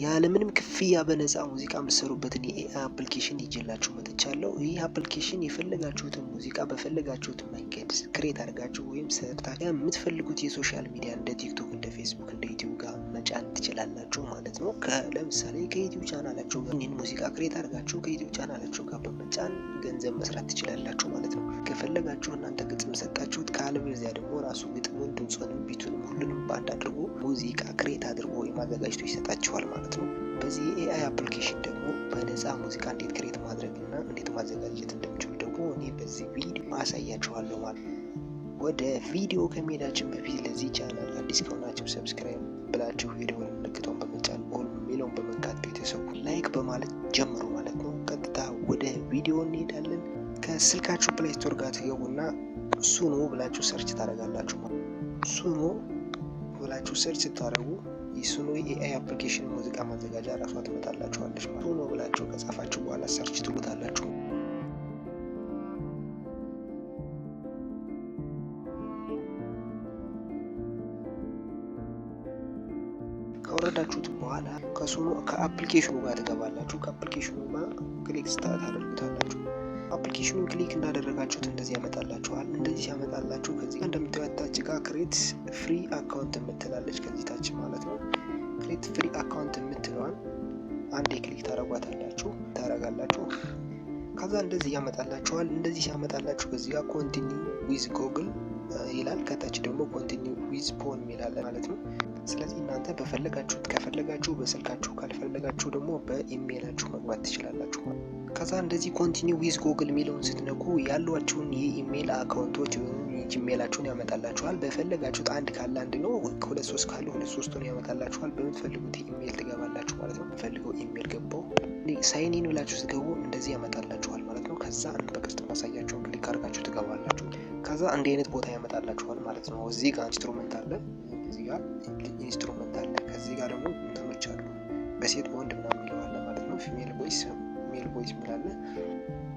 ያለምንም ክፍያ በነፃ ሙዚቃ የምትሰሩበትን የ AI application ይዤላችሁ መጥቻለሁ። ይህ application የፈለጋችሁትን ሙዚቃ በፈለጋችሁት መንገድ create አድርጋችሁ ወይም ሰርታችሁ የምትፈልጉት የ social media እንደ ቲክቶክ፣ እንደ ፌስቡክ፣ እንደ ዩቲዩብ ጋር መጫን ትችላላችሁ ማለት ነው። ለምሳሌ ከዩቲዩብ ቻናላችሁ ጋር ይህን ሙዚቃ create አድርጋችሁ ከዩቲዩብ ቻናላችሁ ጋር በመጫን ገንዘብ መስራት ትችላላችሁ ማለት ነው። ከፈለጋችሁ እናንተ ግጥም ሰጣችሁት፣ ካለበለዚያ ደግሞ ራሱ ግጥሙን፣ ድምፁንም፣ beat ኡንም ሁሉንም በአንድ አድርጎ ሙዚቃ create አድርጎ ወይም አዘጋጅቶ ይሰጣችኋል ማለት ነው። በዚህ የ AI application ደግሞ በነፃ ሙዚቃ እንዴት create ማድረግ እና እንዴት ማዘጋጀት እንደምችሉ ደግሞ እኔ በዚህ ቪዲዮ አሳያችኋለሁ ማለት ነው። ወደ ቪዲዮ ከመሄዳችን በፊት ለዚህ ቻናል አዲስ ከሆናችሁ subscribe ብላችሁ ቪዲዮውን ምልክቷን በመጫን all የሚለውን በመንካት ቤተሰቡ like በማለት ጀምሩ ማለት ነው። ቀጥታ ወደ ቪዲዮ እንሄዳለን። ከስልካችሁ Play Store ጋር ትገቡና ሱኖ ብላችሁ search ታደርጋላችሁ። ሱኖ ብላችሁ search ስታደርጉ የሱኖ የ AI application ሙዚቃ ማዘጋጃ ራሷ ትመጣላችኋለች። ሱኖ ብላችሁ ከጻፋችሁ በኋላ search ትሉታላችሁ። ካወረዳችሁት በኋላ ከሱኖ ከ application ኑ ጋር ትገባላችሁ። ከ application ኑ ጋር click ታደርጉታላችሁ። application ኑን click እንዳደረጋችሁት እንደዚህ ያመጣላችኋል። እንደዚህ ሲያመጣላችሁ ከዚህ ጋር እንደምታዩት ታች ጋር create free account የምትላለች ከዚህ ታች ማለት ነው። Create free account የምትለዋን አንዴ click ታረጓታላችሁ ታረጋላችሁ። ከዛ እንደዚህ ያመጣላችኋል። እንደዚህ ሲያመጣላችሁ ከዚህ ጋር continue with Google ይላል። ከታች ደግሞ continue with phone ይላል ማለት ነው። ስለዚህ እናንተ በፈለጋችሁት ከፈለጋችሁ በስልካችሁ ካልፈለጋችሁ ደግሞ በኢሜይላችሁ መግባት ትችላላችሁ። ከዛ እንደዚህ continue with Google የሚለውን ስትነኩ ያሏችሁን የኢሜይል account ኦች ወይም ጂሜይላችሁን ያመጣላችኋል። በፈለጋችሁት አንድ ካለ አንድ ነው፣ ሁለት ሶስት ካለ ሁለት ሶስቱን ያመጣላችኋል። በምትፈልጉት ኢሜይል ትገባላችሁ ማለት ነው። ፈልገው ኢሜይል ገባው sign in ብላችሁ ስትገቡ እንደዚህ ያመጣላችኋል ማለት ነው። ከዛ በቀስት ማሳያችሁን click አድርጋችሁ ትገባላችሁ። ከዛ እንዲህ አይነት ቦታ ያመጣላችኋል ማለት ነው። እዚህ ጋር instrument አለ፣ እዚህ ጋር instrument አለ። ከዚህ ጋር ደግሞ እንትኖች አሉ፣ በሴት በወንድ ምናምን የሚለው አለ ማለት ነው። Female voice፣ male voice የሚል አለ።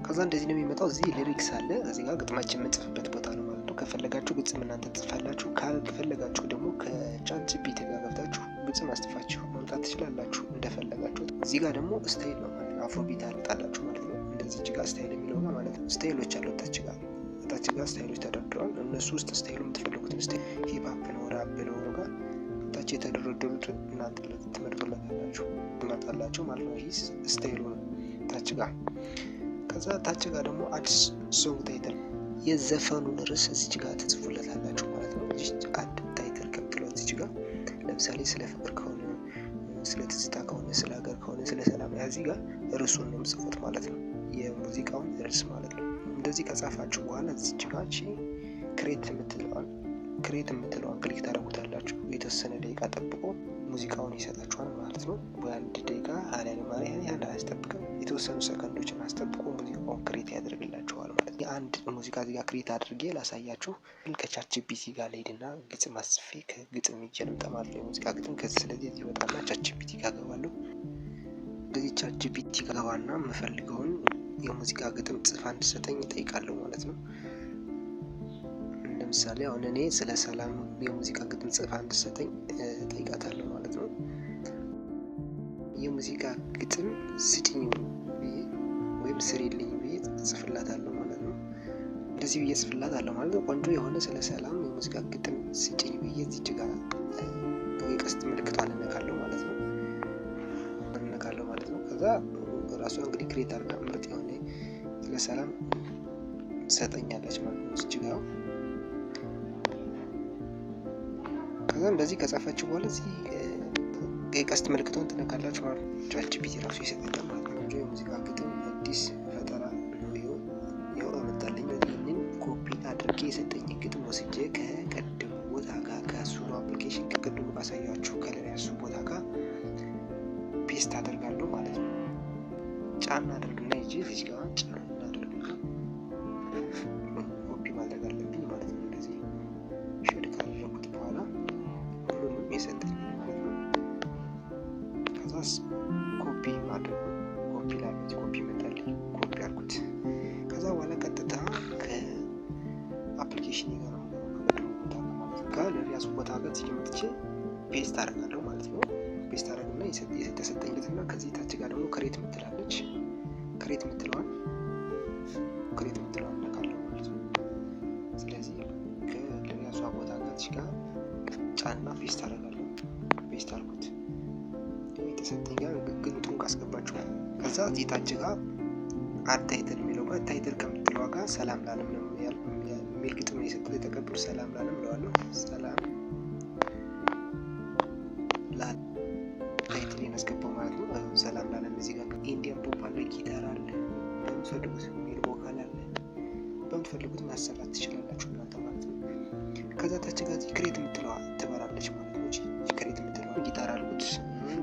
ከዛ እንደዚህ ነው የሚመጣው። እዚህ lyrics አለ። እዚህ ጋር ግጥማችን የምንጽፍበት ቦታ ነው ማለት ነው። ከፈለጋችሁ ግጥም እናንተ ትጽፋላችሁ። ካልፈለጋችሁ ደግሞ ከ ChatGPT ጋር ገብታችሁ ግጥም አስጽፋችሁ ማምጣት ትችላላችሁ እንደፈለጋችሁ። እዚህ ጋር ደግሞ style ነው ማለት ነው። Afrobeat አልጣላችሁ ማለት ነው። እንደዚህ ጋር style የሚለው ጋር ማለት ነው። Style ኦች አሉ ታች ጋር style ኦች ተደርድረዋል። እነሱ ውስጥ style ኡ የምትፈልጉትን style hip hop ነው ራፕ ነው ጋር ታች የተደረደሩትን እናንተ ትመርጡለታላችሁ ትመርጣላችሁ ማለት ነው። ይህ style ኡ ነው ታች ጋር። ከዛ ታች ጋር ደግሞ add song title የዘፈኑን ርዕስ እዚች ጋር ትጽፉለታላችሁ ማለት ነው። Add title ከምትለው እዚች ጋር ለምሳሌ ስለ ፍቅር ከሆነ፣ ስለ ትዝታ ከሆነ፣ ስለ ሀገር ከሆነ፣ ስለ ሰላም እዚህ ጋር ርዕሱን ነው የምጽፉት ማለት ነው። የሙዚቃውን ርዕስ ማለት ነው። እንደዚህ ከጻፋችሁ በኋላ እዚች ጋር create የምትለዋን click ታደርጉታላችሁ። የተወሰነ ደቂቃ ጠብቆ ሙዚቃውን ይሰጣችኋል ማለት ነው። በአንድ ደቂቃ ያን አያስጠብቅም። የተወሰኑ ሰከንዶችን አስጠብቆ ሙዚቃውን create ያደርግላችኋል ማለት ነው። የአንድ ሙዚቃ እዚጋ create አድርጌ ላሳያችሁ። ከ ChatGPT ጋር ልሄድና ግጥም አስጽፌ ከግጥም ይዤ ልምጣ ማለት ነው። የሙዚቃ ግጥም ከዚህ ስለዚህ እዚህ እወጣና ChatGPT ጋር ገባለሁ። እንደዚህ ChatGPT ጋር ገባና የምፈልገውን የሙዚቃ ግጥም ጽፋ እንድሰጠኝ እጠይቃለሁ ማለት ነው። ለምሳሌ አሁን እኔ ስለ ሰላም የሙዚቃ ግጥም ጽፋ እንድሰጠኝ እጠይቃታለሁ ማለት ነው። የሙዚቃ ግጥም ስጭኝ ብዬ ወይም ስሪልኝ ብዬ ጽፍላታለሁ ማለት ነው። እንደዚህ ብዬ ጽፍላታለሁ ማለት ነው። ቆንጆ የሆነ ስለ ሰላም የሙዚቃ ግጥም ስጭኝ ብዬ እዚች ጋር የቀስት ምልክቷን እነካለሁ ማለት ነው። ከዛ ራሷ እንግዲህ create አድርጋ ምርጥ የሆነ ስለ ሰላም ትሰጠኛለች ማለት ነው። እዚች ጋር ከዛ እንደዚህ ከጻፋችሁ በኋላ እዚህ የቀስት ምልክቷን ትነካላችሁ ማለት ነው። ChatGPT ራሱ ይሰጠኛል ማለት ነው። የሙዚቃ ግጥም አዲስ ፈጠራ ነው። ይኸው አመጣልኝ። ይህንን ኮፒ አድርጌ የሰጠኝ ግጥም ወስጄ ከቀድሙ ቦታ ጋር ከሱኑ application ከቅድሙ ካሳያችሁ ከለያሱ ቦታ ጋር paste አደርጋለሁ ማለት ነው። ጫን አደርግና ይዤ እዚህ ጋር ጫን አደርግና ኮፒ ማድረግ አለብኝ ማለት ነው። እንደዚህ shade ካደረኩት በኋላ ሁሉንም የሰጠኝ ማለት ነው። ከዛስ ኮፒ ማድረግ ነው። ኮፒ ላለት ኮፒ መጣልኝ፣ ኮፒ አልኩት። ከዛ በኋላ ቀጥታ ከ application ጋር ነው ከቅድሙ ቦታ ጋር ማለት ነው ከለያሱ ቦታ ጋር እዚህ መጥቼ paste አደርጋለሁ ማለት ነው። Paste አደረግና የተሰጠኝትና ከዚህ ታች ጋር ደግሞ create የምትላለች፣ create የምትለዋን ነካለሁ ማለት ነው። ስለዚህ ከልያሷ ቦታ ጋር እዚህ ጋር ጫና paste አደርጋለሁ። Paste አልኩት። የተሰጠኝ ጋር ግጥሙን ካስገባችሁ ከዛ እዚህ ታች ጋር add title የሚለው ጋር title ከምትለዋ ጋር ሰላም ላለም ነው የሚል ግጥም የሰጠው የተቀበሉ ሰላም ላለም እለዋለሁ። ሰላም ላለም title አስገባው ማለት ነው። ሰላም ላለም እዚህ ጋር Indian pop አለ፣ ጊታር አለ፣ በምትፈልጉት male vocal አለ፣ በምትፈልጉት ማሰራት ትችላላችሁ እናንተ ማለት ነው። ከዛ ታች ጋር create የምትለዋ ትበራለች ማለት ነው። Create የምትለዋ ጊታር አልኩት።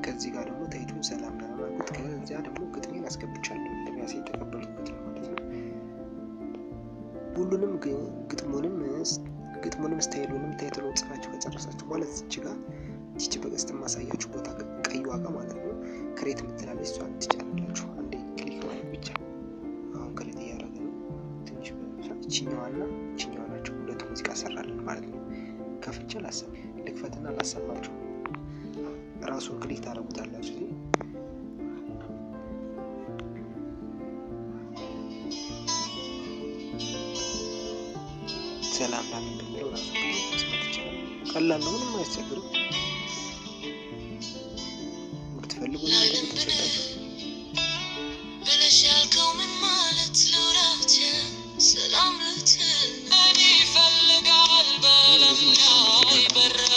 ከዚህ ጋር ደግሞ title ኡን ሰላም ላለም አልኩት። ከዚያ ደግሞ ግጥሜን አስገብቻለሁ፣ ኤርሚያስ የተቀበልኩት ግጥም ማለት ነው። ሁሉንም ግጥሙንም style ኡንም title ኡን ጽፋችሁ ከጨረሳችሁ በኋላ እዚች ጋር ይቺ በቀስት ማሳያችሁ ቦታ ቀይ ዋጋ ማለት ነው create የምትላለች፣ እሷን ትጫናላችሁ። አንዴ click ማለት ብቻ። አሁን create እያደረገ ነው። ትንሽ ይችኛዋና ይችኛዋ ናቸው። ሁለት ሙዚቃ ሰራለን ማለት ነው። ከፍቼ ልክፈትና ላሰማችሁ። ራሱን click ታደርጉታላችሁ። ሰላም ላለም በሚለው ራሱ click መስማት ይቻላል። ቀላል ነው፣ ምንም አያስቸግርም። ብትፈልጉ እናንተ ብትሰጣችሁ። ብለሽ ያልከው ምን ማለት ነው? ሰላም ልትል ይፈልጋል በለም በራ።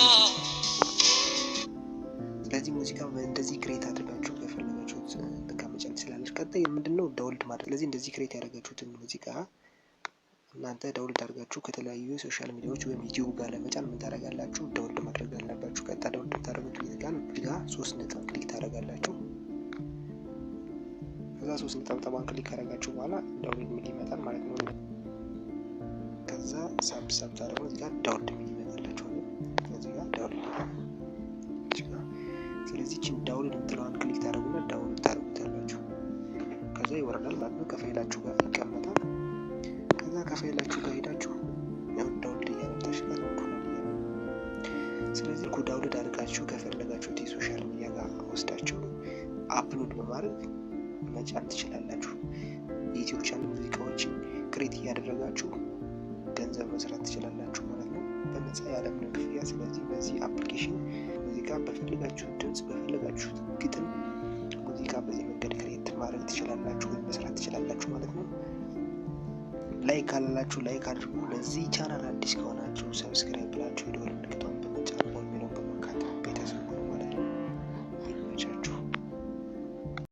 ስለዚህ ሙዚቃ እንደዚህ create አድርጋችሁ ከፈለጋችሁት ጋር መጫን ትችላለች። ቀጣይ ምንድነው? Download ማድረግ። ስለዚህ እንደዚህ create ያደረጋችሁትን ሙዚቃ እናንተ download አድርጋችሁ ከተለያዩ social media ዎች ወይም ዩቲዩብ ጋር ለመጫን ምን ታደርጋላችሁ? Download ማድረግ አለባችሁ። ቀጥታ download የምታደርጉት ጋር ጋር ሶስት ነጥብ click ታደርጋላችሁ። ከዛ ሶስት ነጠብጣቧን click ካደረጋችሁ በኋላ download የሚል ይመጣል ማለት ነው። ከዛ ሳብ ሳብ ታደርጉ እዚህ ጋር download የሚል ይመጣላችኋል። እዚህ ጋር download ይላል። ስለዚህ ይህችን download የምትለዋን click ታደርጉና download ታደርጉታላችሁ። ከዛ ይወርዳል ማለት ነው። ከፋይላችሁ ጋር ይቀመጣል። ከዛ ከፋይላችሁ ጋር ሄዳችሁ ያው download እያመጣሽ እያለ፣ ስለዚህ download አድርጋችሁ ከፈለጋችሁት የ social media ጋር ወስዳችሁ upload በማድረግ መጫን ትችላላችሁ። የዩቲዩብ ቻናል ሙዚቃዎችን create እያደረጋችሁ ገንዘብ መስራት ትችላላችሁ ማለት ነው፣ በነፃ ያለምንም ክፍያ። ስለዚህ በዚህ application ሙዚቃ በፈለጋችሁት ድምፅ፣ በፈለጋችሁት ግጥም ሙዚቃ በዚህ መንገድ create ማድረግ ትችላላችሁ ወይም መስራት ትችላላችሁ ማለት ነው። Like ካላላችሁ like አድርጉ። ለዚህ ቻናል አዲስ ከሆናችሁ subscribe ብላችሁ የደወል ምልክቷን